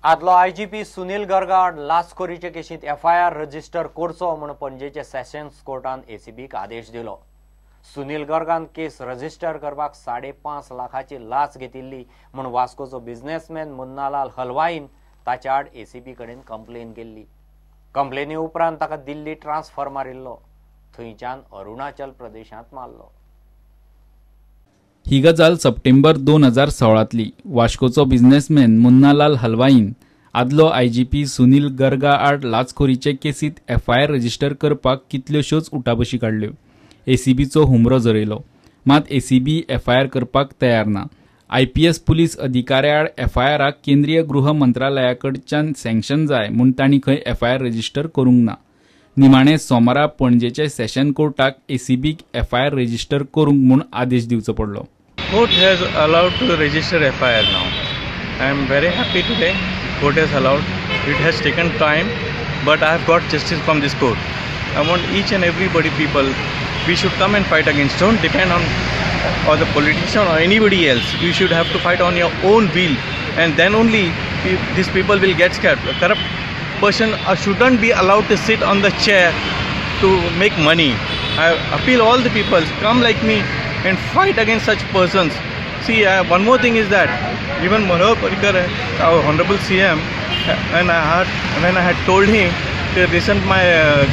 आदलो आयजीपी सुनील गर्गा आड लाचखोरीचे केशींत FIR register करचो म्हूण पणजेचे सेशन्स कोर्टान एसीबीक आदेश दिलो. सुनील गर्गान केस रजिस्टर करपाक 5.5 लाखाची लाच घेतिल्ली म्हूण वास्कोचो बिझनेसमॅन मुन्नालाल हलवाईन ताच्या आड एसीबी कडेन कंप्लेन केल्ली. कंप्लेनी उपरांत ताका दिल्ली ट्रान्सफर मारिल्लो. थंयच्यान अरुणाचल प्रदेशांत मारलो. ही गजाल सप्टेंबर 2016तली. वास्कोचो बिझनेसमॅन मुन्नालाल हलवाईन आदलो आयजीपी सुनील गर्गा आड लाचखोरीचे केसीत एफआयआर रजिस्टर करपाक कितल्योश्योच उटाबशी काडल्यो. एसीबीचो हुमरो झरयलो, मात एसीबी एफआयआर करपाक तयार ना. आयपीएस पुलीस अधिकाऱ्याआड एफआयआराक केंद्रीय गृह मंत्रालयाकडच्यान सँक्शन जाय म्हूण तांणी खंय एफआयआर रजिस्टर करूंक ना. निमाणे सोमारा पणजेचे सेशन कोर्टाक एसीबीक एफआयआर रजिस्टर करूंक म्हूण आदेश दिवचो पडलो. Court has allowed to register FIR now. I am very happy today. Court has allowed. It has taken time, but I have got justice from this court. I want each and everybody people, we should come and fight against. Don't depend on or the politician or anybody else. You should have to fight on your own will, and then only these people will get scared. A corrupt person shouldn't be allowed to sit on the chair to make money. I appeal all the people, come like me and fight against such persons. See, one more thing is that even Manohar Parrikar, our honorable CM, and when I had told him to listen my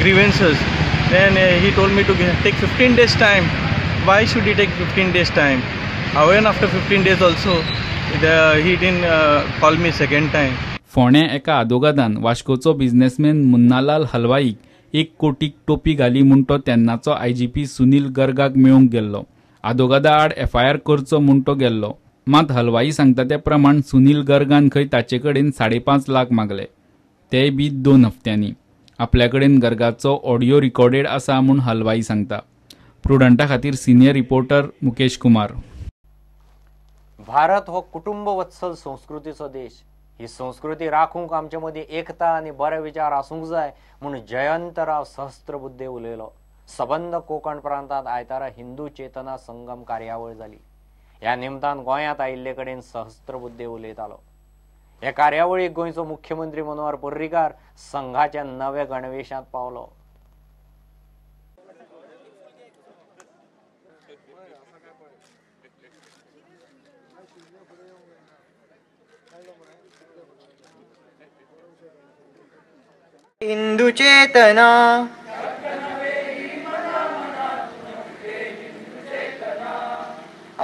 grievances, then he told me to take 15 days time. Why should he take 15 days time? However, after 15 days also, he didn't call me second time. फोंड्या एका आदोगादान वास्कोचो businessman Munnalal हलवाईक 1 कोटीक टोपी घाली म्हूण तो तेन्नाचो IGP Sunil गर्गाक मेळूंक गेल्लो. आदोगादा आड एफआयआर करचो म्हूण तो गेल्लो, मात हलवाई सांगता ते प्रमाण सुनील गर्गान खंय ताचे कडेन 5.5 लाख मागले, तेय बी 2 हप्त्यांनी. आपल्या कडेन गर्गाचो ऑडियो रिकॉर्डेड आसा म्हूण हलवाई सांगता. प्रुडंटा खातीर सिनियर रिपोर्टर मुकेश कुमार. भारत हो कुटुंब वत्सल संस्कृतीचो देश. ही संस्कृती राखूंक आमचे मदीं एकता आनी बरे विचार आसूंक जाय म्हूण जयंतराव सहस्त्रबुद्धे उलयलो. सबंद कोंकण प्रांतांत आयतारा हिंदू चेतना संगम कार्यावळ जाली. ह्या निमतान गोंयांत आयिल्ले कडेन सहस्त्रबुद्धे उलयतालो. ह्या कार्यावळीक गोंयचो मुख्यमंत्री मनोहर पर्रीकार संघाच्या नव्या गणवेशांत पावलो. हिंदू चेतना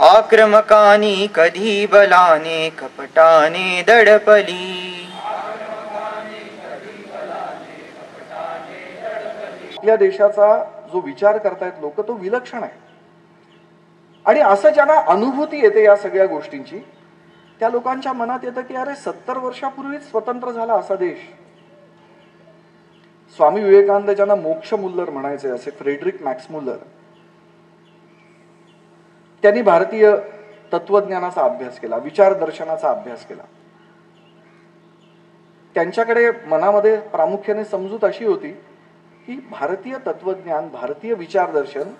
आक्रमकानी कधी बलाने कपटाने दडपली. आपल्या देशाचा जो विचार करतायत लोक तो विलक्षण आहे आणि असं ज्यांना अनुभूती येते या सगळ्या गोष्टींची त्या लोकांच्या मनात येतं की अरे 70 वर्षापूर्वीच स्वतंत्र झाला असा देश. स्वामी विवेकानंद ज्यांना मोक्ष मुल्लर म्हणायचे असे फ्रेडरिक मॅक्समुल्लर, त्यांनी भारतीय तत्वज्ञानाचा अभ्यास केला, विचार दर्शनाचा अभ्यास केला. त्यांच्याकडे मनामध्ये प्रामुख्याने समजूत अशी होती की भारतीय तत्वज्ञान, भारतीय विचारदर्शन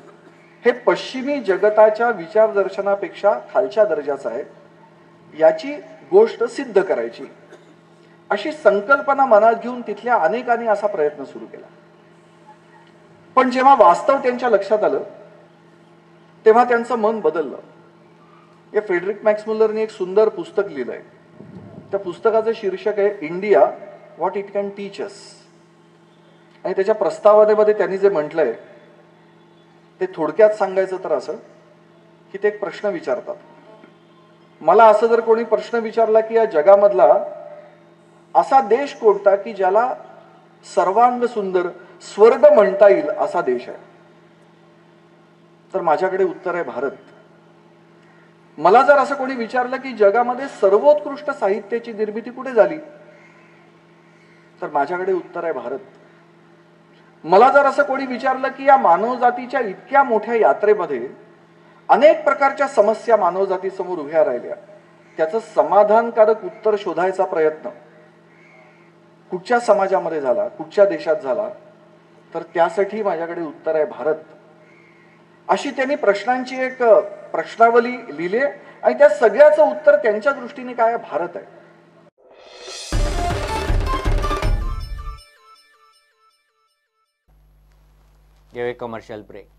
हे पश्चिमी जगताच्या विचारदर्शनापेक्षा खालच्या दर्जाचं आहे याची गोष्ट सिद्ध करायची अशी संकल्पना मनात घेऊन तिथल्या अनेकांनी असा प्रयत्न सुरू केला. पण जेव्हा वास्तव त्यांच्या लक्षात आलं तेव्हा त्यांचं मन बदललं. या फ्रेडरिक मॅक्समुल्लरने एक सुंदर पुस्तक लिहिलंय. त्या पुस्तकाचं शीर्षक आहे India what it can teach us. आणि त्याच्या प्रस्तावनेमध्ये त्यांनी जे म्हटलंय ते थोडक्यात सांगायचं तर असं की ते एक प्रश्न विचारतात. मला असं जर कोणी प्रश्न विचारला की या जगामधला असा देश कोणता की ज्याला सर्वांग सुंदर स्वर्ग म्हणता येईल असा देश आहे, तर माझ्याकडे उत्तर आहे भारत. मला जर असं कोणी विचारलं की जगामध्ये सर्वोत्कृष्ट साहित्याची निर्मिती कुठे झाली, तर माझ्याकडे उत्तर आहे भारत. मला जर असं कोणी विचारलं की या मानवजातीच्या इतक्या मोठ्या यात्रेमध्ये अनेक प्रकारच्या समस्या मानवजातीसमोर उभ्या राहिल्या, त्याचं समाधानकारक उत्तर शोधायचा प्रयत्न कुठच्या समाजामध्ये झाला, कुठच्या देशात झाला, तर त्यासाठी माझ्याकडे उत्तर आहे भारत. अशी त्यांनी प्रश्नांची एक प्रश्नावली लिहिली आणि त्या सगळ्याचं उत्तर त्यांच्या दृष्टीने काय आहे, भारत आहे. घेवया कमर्शियल ब्रेक.